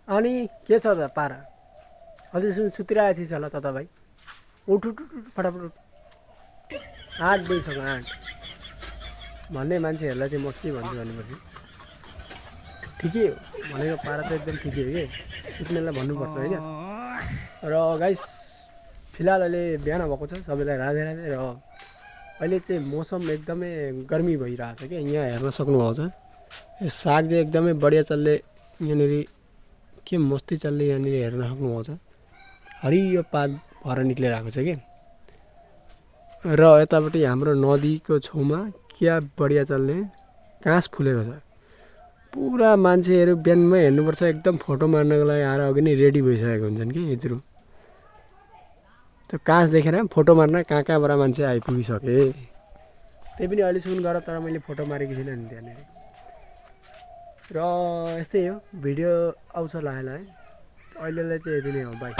अनि के छ त पारा अझैसम्म सुतिरहेको छ होला त भाइ उठ उठ उठ उठ, फटाफट उठ 8 बजीसम्म 8 भन्ने मान्छेहरूलाई चाहिँ म के भन्छु भनेपछि ठिकै हो भनेको पारा चाहिँ एकदम ठिकै हो कि सुत्नेलाई भन्नुपर्छ होइन र गाइस फिलहाल अहिले बिहान भएको छ सबैलाई राधे राधे र अहिले चाहिँ मौसम एकदमै गर्मी भइरहेछ कि यहाँ हेर्न सक्नुभएको छ यो साग चाहिँ एकदमै बढिया चल्ने यहाँनिर के मस्ती चल्ने यहाँनिर हेर्न सक्नुभएको छ हरियो पात भएर निक्लेर आएको छ कि र यतापट्टि हाम्रो नदीको छेउमा क्या बढिया चल्ने काँस फुलेको छ पुरा मान्छेहरू बिहानमै हेर्नुपर्छ एकदम फोटो मार्नको लागि आएर अघि नै रेडी भइसकेको हुन्छन् कि यत्रो त्यो काँस देखेर फोटो मार्न कहाँ कहाँबाट मान्छे आइपुगिसके त्यही पनि अहिलेसम्म गर तर मैले फोटो मारेको थिइनँ नि त्यहाँनिर र यस्तै हो भिडियो आउँछ लाएर है अहिलेलाई चाहिँ यति नै हो बाई